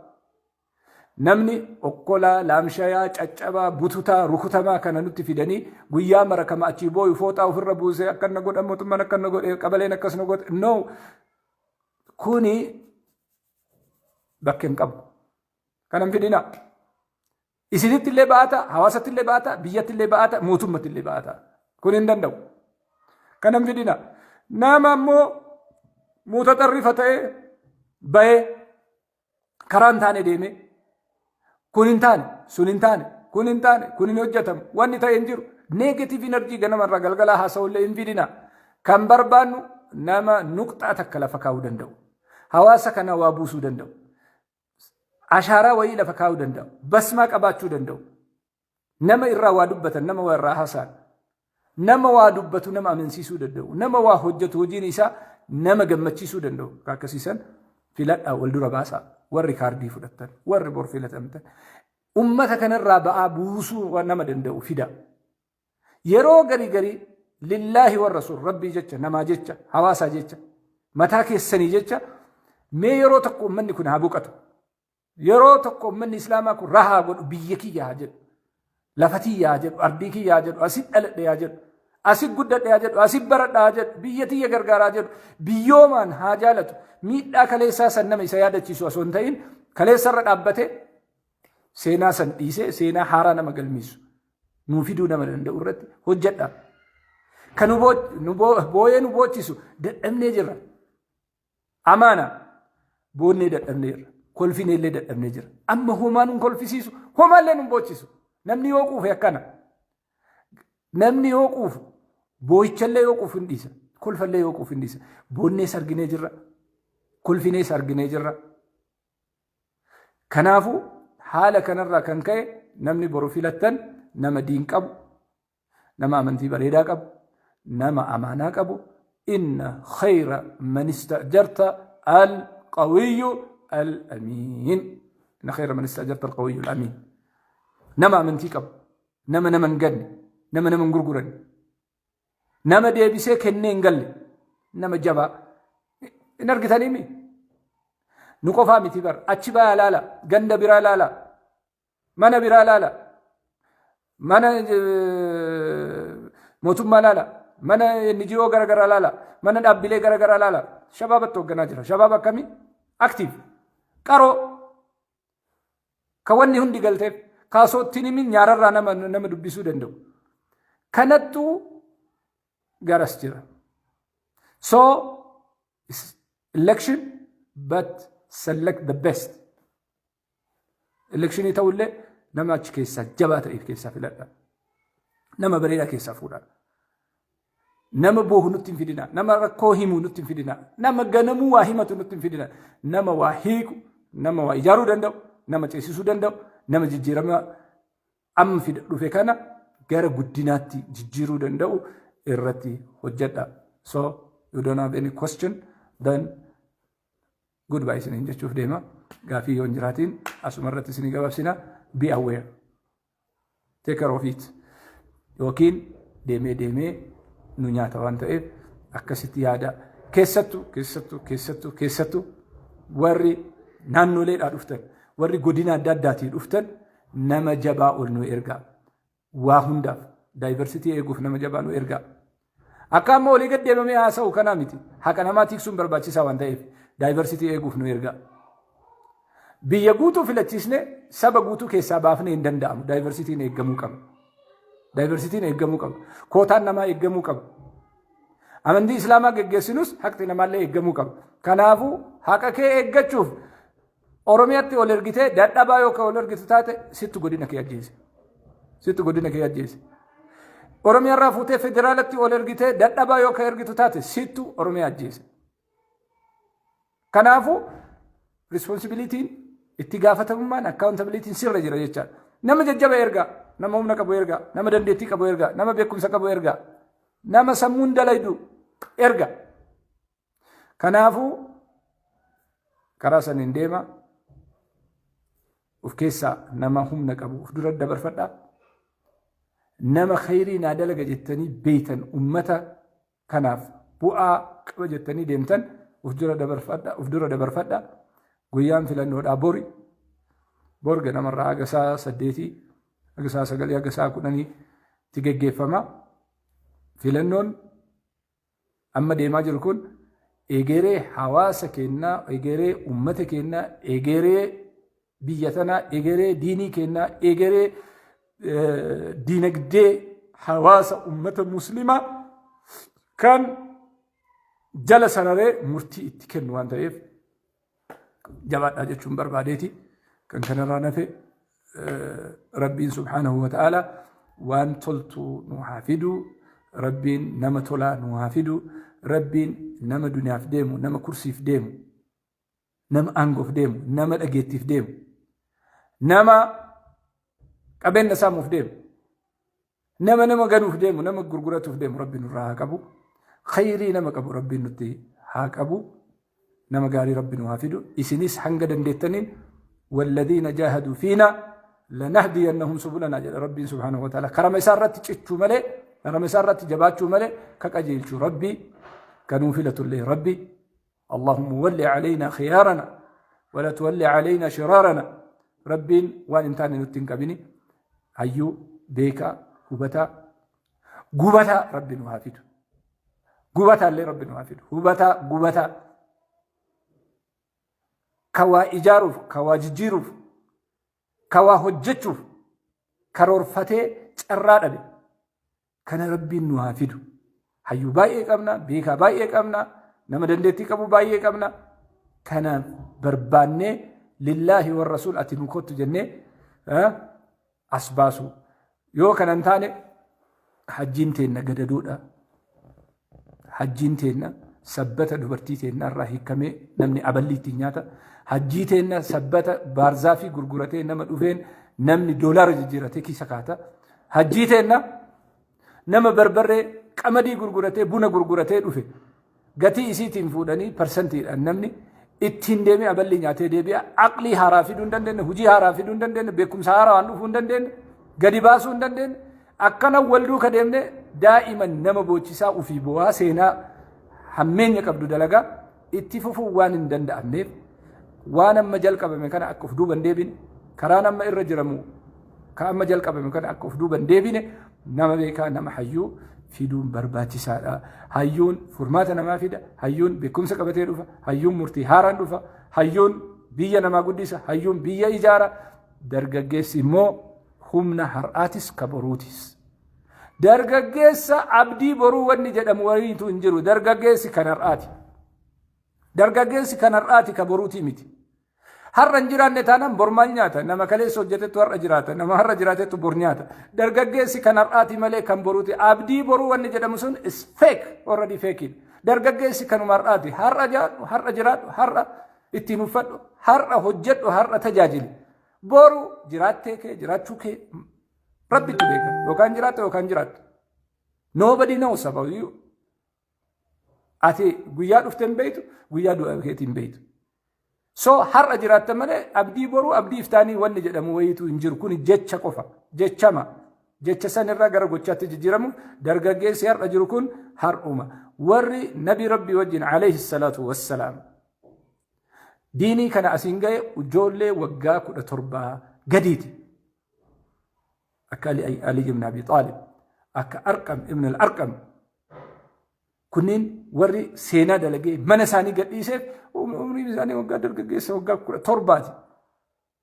Namni okkolaa, laamshayaa, caccabaa, bututaa, rukutamaa kana nutti fidanii guyyaa mara kama achii booyu, fooxaa ofirra buusee, akkana godha, mootummaan akkana godhe, qabaleen akkasuma godhe. No. Kuni bakka hin qabu. Kanan fidina. Isinitti illee ba'ata, hawaasatti illee ba'ata, biyyatti illee ba'ata, mootummatti illee ba'ata. Kun hin danda'u. Kanan fidina. Nama immoo muutaxarrifa ta'ee bahee karaa hin taane deeme, kun hin taane, sun hin taane, kun hin taane, kun hin hojjetamu, wanni ta'e hin jiru, negative energy ganamarraa galgalaa haasa'ullee hin fidina. Kan barbaannu nama nuqxaa takka lafa kaa'uu danda'u, hawaasa kana waa buusuu danda'u. Ashaaraa wayii lafa kaa'uu danda'u. Basmaa qabaachuu danda'u. Nama irraa waa dubbatan, nama waa irraa haasa'an. Nama waa dubbatu, nama amansiisuu danda'u. Nama waa hojjetu, hojiin isaa nama gammachiisuu danda'u. Akkasiisan filadhaa, wal dura baasaa. Warri kaardii fudhattan, warri bor filatamtan. Ummata kanarraa ba'aa buusuu nama danda'u fida. Yeroo garii garii lillaahi warra sun, rabbii jecha, namaa jecha, hawaasaa jecha, mataa keessanii jecha, mee yeroo tokko ummanni kun haa boqatu. Yeroo tokko ummanni islaamaa kun rahaa godhu, biyya kiyya haa jedhu. Lafa tiyya haa jedhu, ardii kiyya haa jedhu, asit dhaladhe haa jedhu. Asit guddadhe haa jedhu, asit baradha haa jedhu, biyya tiyya gargaaraa jedhu, biyyoomaan haa jaalatu. Miidhaa kaleessaa san nama isa yaadachiisu osoo hin ta'in, kaleessarra dhaabbatee seenaa san dhiisee seenaa haaraa nama galmeessu nuu fiduu nama danda'u irratti hojjedha. Kan nu booyee nu boochisu dadhabnee jirra. Amaana boonnee dadhabnee jirra. Kolfinee illee dadhabnee jirra. Amma homaa nun kolfisiisu, homaallee nun boochisu. Namni yoo quufe akkana. Namni yoo quufu boo'ichallee yoo quufu hin dhiisa. Kolfallee yoo quufu hin dhiisa. Boonnees arginee jirra. Kolfinees arginee jirra. Kanaafuu haala kanarraa kan ka'e, namni boru filattan nama diin qabu, nama amantii bareedaa qabu, nama amaanaa qabu. Inna khayra man istajarta al-qawiyyu al-amiin. Inna khayra man istajarta al-qawiyyu al-amiin. Nama amantii qabu, nama nama hin ganne, nama nama hin gurguranne, nama deebisee kennee hin galle, nama jabaa. Hin argitaniimi? Nu qofaa miti bar, achi baa laala, ganda biraa laala, mana biraa laala, mana mootummaa laala, mana NGO garaagaraa laala, mana dhaabbilee garaagaraa laala. Shabaabatti hoogganaa jira. Shabaaba akkamii? Active. Qaroo. Ka wanni hundi galteef kaasootti himin nyaararraa nama dubbisuu danda'u. Kanattuu garas jira. So election, but select the best. Electionii ta'ullee nama achi keessaa jabaa ta'eef keessaa filadha. Nama bareedaa keessaa fuudha. Nama boohu nutti hin fidina. Nama rakkoo himu nutti hin fidina. Nama ganamuu waa himatu nutti hin fidina. Nama waa hiiku, nama waa ijaaruu danda'u, nama ceesisuu danda'u, nama jijjiirama amma fida dhufe kana gara guddinaatti jijjiiruu danda'u irratti hojjedha. So you don't have any question, then goodbye isiniin jechuuf deema. Gaafii yoo hin jiraatiin asuma irratti isinii gabaabsina. Be aware. Take care of it. Yookiin deemee deemee nu nyaata waan ta'eef akkasitti yaada. Keessattuu, keessattuu, keessattuu, keessattuu warri naannoleedhaa dhuftan, warri godina adda addaatii dhuftan, nama jabaa ol nu ergaa. Waa hundaaf diversity eeguuf nama jabaa nu ergaa. Akka amma olii gad deemamee haasa'u kanaa miti. Haqa namaa tiksuun barbaachisaa waan ta'eef diversity eeguuf nu ergaa. Biyya guutuu filachiisne saba guutuu keessaa baafnee hin danda'amu. Diversityn eeggamuu qaba. Diversityn eeggamuu qaba. Kootaan namaa eeggamuu qaba. Amantii islaamaa geggeessinus haqni namaallee eeggamuu qaba. Kanaafuu haqa kee eeggachuuf Oromiyaatti ol ergitee dadhabaa yookaan ol ergitu taate, sittu godina kee ajjeese. Sittu godina kee ajjeese. Oromiyaarraa fuutee federaalatti ol ergitee dadhabaa yookaan ergitu taate, sittu Oromiyaa ajjeese. Kanaafuu responsibilityn, itti gaafatamummaan, accountabilityn sirra jira jechaadha. Nama jajjaba ergaa, nama humna qabu ergaa, nama dandeettii qabu ergaa, nama beekumsa qabu ergaa, nama sammuun dalaydu erga. Kanaafuu karaa saniin deema. Of keessaa nama humna qabu of dura dabarfadhaa. Nama khayrii naa dalaga jettanii beeytan, ummata kanaaf bu'aa qaba jettanii deemtan of dura dabarfadhaa, of dura dabarfadhaa. Guyyaan filannoodhaa bori. Bor ganamarraa haga sa'a 8, haga sa'a 9, haga sa'a 10 itti geggeeffama. Filannoon amma deemaa jiru kun egeree hawaasa keenyaa, egeree uummata keenyaa, egeree biyya tanaa, egeree diinii keenyaa, egeree diinagdee hawaasa uummata muslimaa kan jala sararee murtii itti kennu waan ta'eef jabaadhaa jechuun barbaadeeti. Kan kanarraa nafe, Rabbiin subhaanahu wa ta'ala waan toltu nu haa fidu. Rabbiin nama tolaa nu haa fidu. Rabbiin nama duniyaaf deemu, nama kursiif deemu, nama aangoof deemu, nama dhageettiif deemu. Nama qabeenya saamuuf deemu, nama nama ganuuf deemu, nama gurguratuuf deemu Rabbi nurraa haa qabu. Khayrii nama qabu Rabbiin nutti haa qabu. Nama gaarii Rabbi nu haa fidu. Isinis hanga dandeettaniin والذين جاهدوا فينا لنهدينهم سبلنا jedha Rabbiin سبحانه وتعالى. Karama isaa irratti cichuu malee, karama isaa irratti jabaachuu malee, ka qajeelchuu Rabbi, kanuu filatullee Rabbi. اللهم ول علينا خيارنا ولا تولي علينا شرارنا. Rabbiin waan hin taane nutti hin qabini. Hayyuu, beekaa, hubataa, gubataa Rabbi nu haa fidu. Gubataa illee Rabbi nu haa fidu. Hubataa, gubataa. Ka waa ijaaruuf, ka waa jijjiiruuf, ka waa hojjechuuf karoorfatee carraa dhabe. Kana Rabbiin nu haa fidu. Hayyuu baay'ee qabna, beekaa baay'ee qabna, nama dandeettii qabu baay'ee qabna. Kana barbaannee لله والرسول ati nu kottu jennee as baasu. Yoo kana hin taane, hajjiin teenna gadadoodha. Hajjiin teenna sabbata dubartii teenna irraa hiikamee namni aballi ittiin nyaata. Hajjii teenna sabbata baarzaafii gurguratee nama dhufeen namni doolaara jijjiiratee kiisa kaata. Hajjii teenna nama barbarree, qamadii gurguratee, buna gurguratee dhufe gatii isiitiin fuudhanii parsantiidhaan namni ittiin deemee aballi nyaatee deebi'a. Aqlii haaraa fiduu hin dandeenye, hojii haaraa fiduu hin dandeenye, beekumsa haaraa waan dhufuu hin dandeenye, gadi baasuu hin dandeenye. Akkana wal duuka deemne daa'iman nama boochisaa, ofii bu'aa seenaa hammeenya qabdu dalagaa itti fufuu waan hin danda'amneef, waan amma jalqabame kana akka of duuba hin deebine, karaan amma irra jiramu ka amma jalqabame kana akka of duuba hin deebine, nama beekaa, nama hayyuu fiduun barbaachisaadha. Hayyuun furmaata namaa fida, hayyuun beekumsa qabatee dhufa, hayyuun murtii haaraan dhufa, hayyuun biyya namaa guddisa, hayyuun biyya ijaara. Dargaggeessi immoo humna har'aatis ka boruutis. Dargaggeessa abdii boruu wanni jedhamu wayiitu hin jiru. Dargaggeessi kan har'aati. Dargaggeessi kan har'aati, ka boruutii miti. Har'a hin jiraanne taanaan bor maal nyaata? Nama kaleessa hojjetettu har'a jiraata. Nama har'a jiraatettu bor nyaata. Dargaggeessi kan har'aati malee kan boruuti. Abdii boruu wanni jedhamu sun is fake, already fake. Dargaggeessi kanuma har'aati. Har'a jiraadhu, har'a jiraadhu, har'a ittiin uffadhu, har'a hojjedhu, har'a tajaajili. Boru jiraattee kee jiraachuu kee Rabbitti beeka. Yookaan jiraatta yookaan jiraattu. Nobody knows about you. Ati guyyaa dhufte hin beektu, guyyaa du'a keetii hin beektu. So har'a jiraatta malee abdii boruu, abdii iftaanii wanni jedhamu wayiitu hin jiru. Kun jecha qofa. Jechama. Jecha sanirraa gara gochaatti jijjiiramuuf dargaggeessi har'a jiru kun har'uma. Warri Nabi Rabbii wajjin عليه الصلاة والسلام diinii kana asiin ga'e ijoollee waggaa 17 gadiiti. Akka Ali ibn Abi Xaalib, akka Arqam ibn al-Arqam, kunneen warri seenaa dalagee mana isaanii gadhiiseef umriin isaanii waggaa dargaggeessa waggaa 17ti.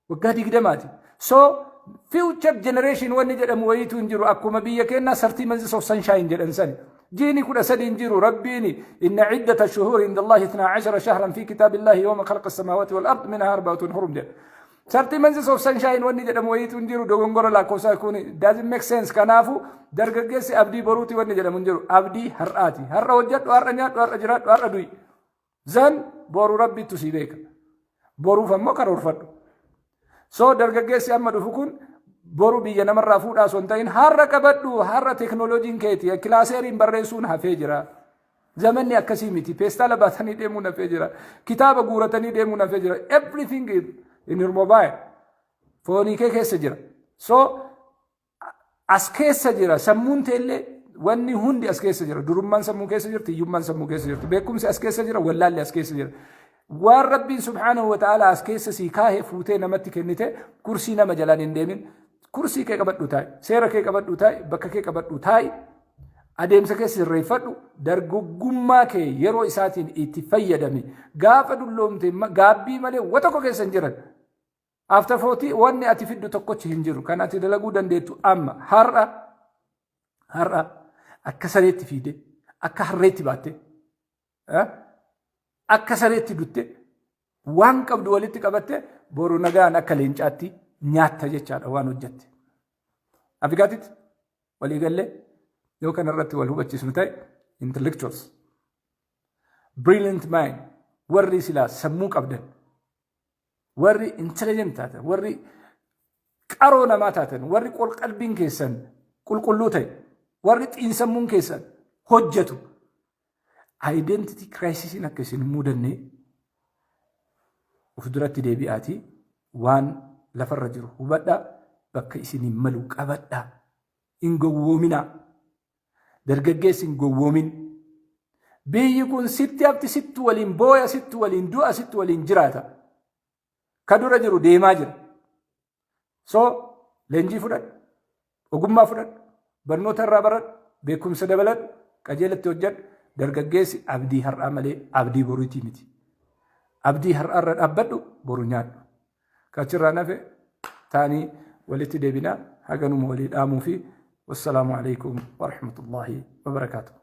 Waggaa 20ti. So future generation wanni jedhamu wayiitu hin jiru. Akkuma biyya keenyaa 13 months of sunshine jedhan sani. Jiini 13 hin jiru. Rabbiini إن عدة الشهور عند الله 12 شهرا في كتاب الله يوم خلق السماوات والأرض منها أربعة حرم jedha. 13 months of sunshine wanni jedhamu wayiitu hin jiru. Dogongora lakkoofsaa kun doesn't make sense. Kanaafu dargaggeessi abdii boruuti wanni jedhamu hin jiru. Abdii har'aati. Har'a hojjedhu, har'a nyaadhu, har'a jiraadhu, har'a du'i. Zan boru Rabbitu si beeka. Boruuf ammoo karoorfadhu. So dargaggeessi amma dhufu kun boru biyya namarraa fuudhaa osoo hin ta'in, har'a qabadhu. Har'a teeknooloojiin keeti. Kilaaseeriin barreessuun hafee jira. Zamanni akkasii miti. Peestaala baatanii deemuun hafee jira. Kitaaba guuratanii deemuun hafee jira. Everything in your mobile. Foonii kee keessa jira. So as keessa jira. Sammuun teellee wanni hundi as keessa jira. Durummaan sammuu keessa jirti, hiyyummaan sammuu keessa jirti. Beekumsi as keessa jira, wallaalli as keessa jira. Waan Rabbiin سبحانه وتعالى as keessa sii kaahee fuutee namatti kennite, kursii nama jalaan hin deemin. Kursii kee qabadhu taa'i. Seera kee qabadhu taa'i. Bakka kee qabadhu taa'i. Adeemsa kee sirreeffadhu. Dargaggummaa kee yeroo isaatiin itti fayyadami. Gaafa dulloomte gaabbii malee wa tokko keessa hin jiran. After 40 wanni ati fiddu tokkochi hin jiru. Kan ati dalaguu dandeettu amma har'a. Har'a akka sareetti fiide, akka harreetti baatte, akka sareetti dutte, waan qabdu walitti qabatte, boru nagaan akka leencaatti nyaatta jechaadha waan hojjette. Afrikaatitti waliigallee yoo kanarratti wal hubachiisnu ta'e, intellectuals, brilliant mind, warri silaa sammuu qabdan, warri intelligent taatan, warri Qaroo namaa taatan, warri qalbiin keessan qulqulluu ta'e, warri xiinsammuun keessan hojjetu, identity crisisiin akka isin hin mudanne of duratti deebi'aatii waan lafarra jiru hubadhaa, bakka isin hin malu qabadhaa. Hin gowwoominaa. Dargaggeessi, hin gowwoomin. Biyyi kun sitti hafti, sittu waliin booya, sittu waliin du'a, sittu waliin jiraata. Ka dura jiru deemaa jira. So leenjii fudhadhu, ogummaa fudhadhu, barnoota irraa baradhu, beekumsa dabaladhu, qajeelatti hojjedhu. Dargaggeessi abdii har'aa malee abdii boruutii miti. Abdii har'aarra dhaabbadhu, boru nyaadhu. Kachirraa nafe taanii walitti deebinaa, haganuma walii dhaamuu fi wassalaamu alaikum warahmatullaahi wabarakaatuh.